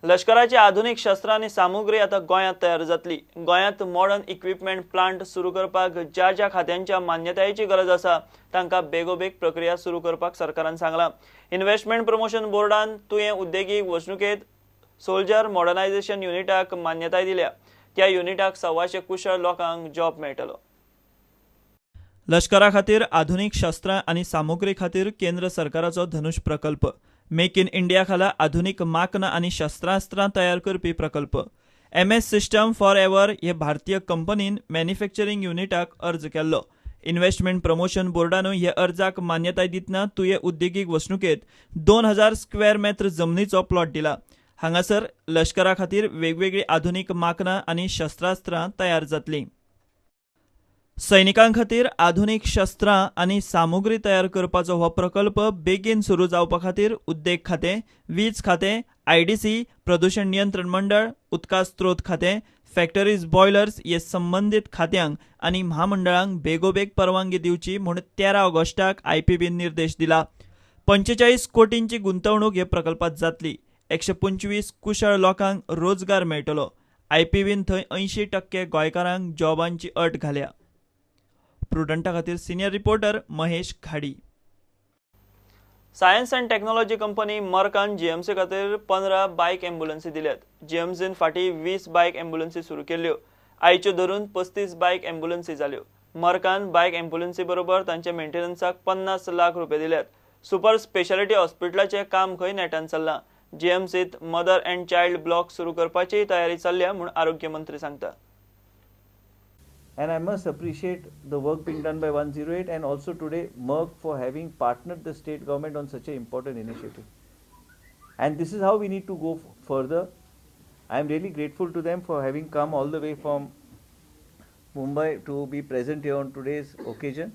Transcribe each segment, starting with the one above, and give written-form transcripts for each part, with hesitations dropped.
लष्कराची आधुनिक शस्त्रां आनी सामुग्री आतां गोंयांत तयार जातली. गोंयांत मॉडर्न इक्विपमेंट प्लांट सुरू करपाक ज्या ज्या खात्यांच्या मान्यतायेची गरज आसा तांकां बेगोबेग प्रक्रिया सुरू करपाक सरकारान सांगलां. इन्व्हेस्टमेंट प्रमोशन बोर्डान तुयें उद्देगीक वसणुकेंत सोल्जर मॉडर्नायझेशन युनिटाक मान्यताय दिल्या. त्या युनिटाक 125 कुशळ लोकांक जॉब मेळटलो. लष्करा खातीर आधुनिक शस्त्रां आनी सामुग्री खातीर केंद्र सरकाराचो धनुष प्रकल्प, मेक इन इंडिया खाला आधुनिक माकनां आनी शस्त्रास्त्रां तयार करपी प्रकल्प, MS system for ever हे भारतीय कंपनीन मॅन्युफॅक्चरींग युनिटाक अर्ज केल्लो. इन्व्हेस्टमेंट प्रमोशन बोर्डानूय हे अर्जाक मान्यताय दितना तुयें उद्देगीक वसणुकेंत 2000 स्क्वेअर मेत्र जमनीचो प्लॉट दिला. हांगासर लष्करा खातीर वेगवेगळी आधुनिक माकनां आनी शस्त्रास्त्रां तयार जातलीं. सैनिकां खातीर आधुनिक शस्त्रां आनी सामुग्री तयार करपाचो हो प्रकल्प बेगीन सुरू जावपा खातीर उद्देग खातें, वीज खातें, आयडीसी, प्रदूषण नियंत्रण मंडळ, उदका स्त्रोत खातें, फॅक्टरीज बॉयलर्स हे संबंदीत खात्यांक आनी म्हामंडळांक बेगोबेग परवानगी दिवची म्हूण 13 ऑगस्टाक आयपीबीन निर्देश दिला. 45 कोटींची गुंतवणूक हे प्रकल्पात जातली. 125 कुशळ लोकांक रोजगार मेळटलो. आयपीबीन थंय 80% गोंयकारांक जॉबांची अट घाल्या. प्रुडंटा खातीर senior reporter Mahesh Ghadi. Science and technology company मर्कान GMC खातीर 15 बायक एम्ब्युलन्सी दिल्यात. जीएमसीन फाटीं 20 बायक एम्ब्युलन्सी सुरू केल्ल्यो. आयच्यो धरून 35 बायक एम्ब्युलन्सी जाल्यो. मर्कान बायक एम्ब्युलन्सी बरोबर तांच्या मेंटेनन्साक 50 लाख रुपये दिल्यात. सुपर स्पेशालिटी हॉस्पिटलाचें काम खंय नेटान चल्लां. जीएमसीत मदर अँड चायल्ड ब्लॉक सुरू करपाची तयारी चल्ल्या म्हूण आरोग्य मंत्री सांगता. And I must appreciate the work being done by 108 and also today Merck for having partnered the state government on such an important initiative. And this is how we need to go further. I am really grateful to them for having come all the way from Mumbai to be present here on today's occasion.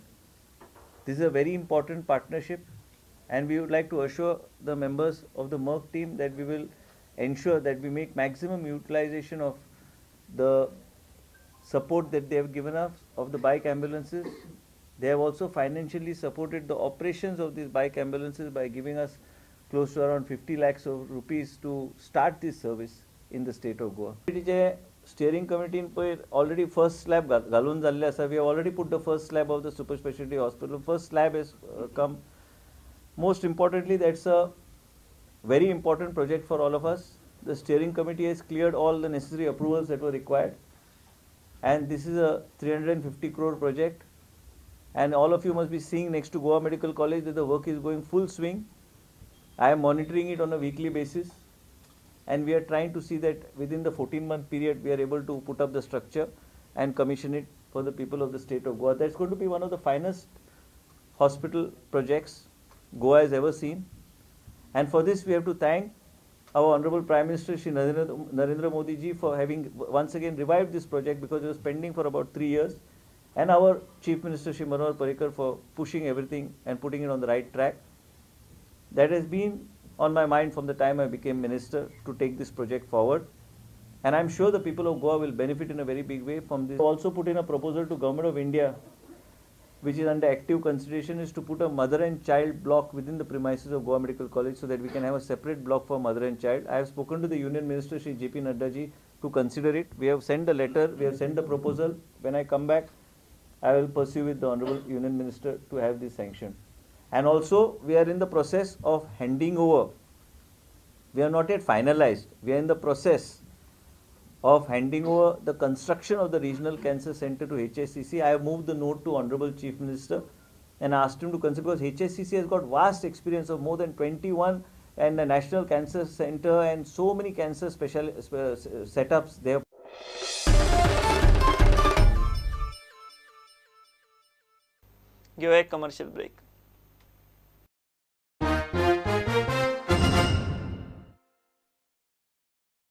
This is a very important partnership, and we would like to assure the members of the Merck team that we will ensure that we make maximum utilization of the support that they have given us of the bike ambulances. They have also financially supported the operations of these bike ambulances by giving us close to around 50 lakhs of rupees to start this service in the state of Goa. Steering committee already first slab ghalun jalle asa. We have already put the first slab of the super specialty hospital. First slab has come. Most importantly, that's a very important project for all of us. The steering committee has cleared all the necessary approvals that were required. And this is a 350 crore project, and all of you must be seeing next to Goa Medical College that the work is going full swing. I am monitoring it on a weekly basis, and we are trying to see that within the 14-month period we are able to put up the structure and commission it for the people of the state of Goa. That's going to be one of the finest hospital projects Goa has ever seen, and for this we have to thank our Honorable Prime Minister Shri Narendra Modi ji for having once again revived this project, because it was pending for about 3 years, and our Chief Minister Shri Manohar Parrikar for pushing everything and putting it on the right track. That has been on my mind from the time I became minister to take this project forward, and I am sure the people of Goa will benefit in a very big way from this. Also put in a proposal to Government of India, which is under active consideration, is to put a mother and child block within the premises of Goa Medical College so that we can have a separate block for mother and child. I have spoken to the Union Minister Shri J.P. Nadda ji to consider it. We have sent a letter, we have sent the proposal. When I come back, I will pursue with the Honorable Union Minister to have this sanctioned. And also, we are in the process of handing over. We are not yet finalized. We are in the process of handing over the construction of the Regional Cancer Center to HSCC. I have moved the note to Honorable Chief Minister and asked him to consider, because HSCC has got vast experience of more than 21 and the National Cancer Center and so many cancer special setups they have. Give a commercial break.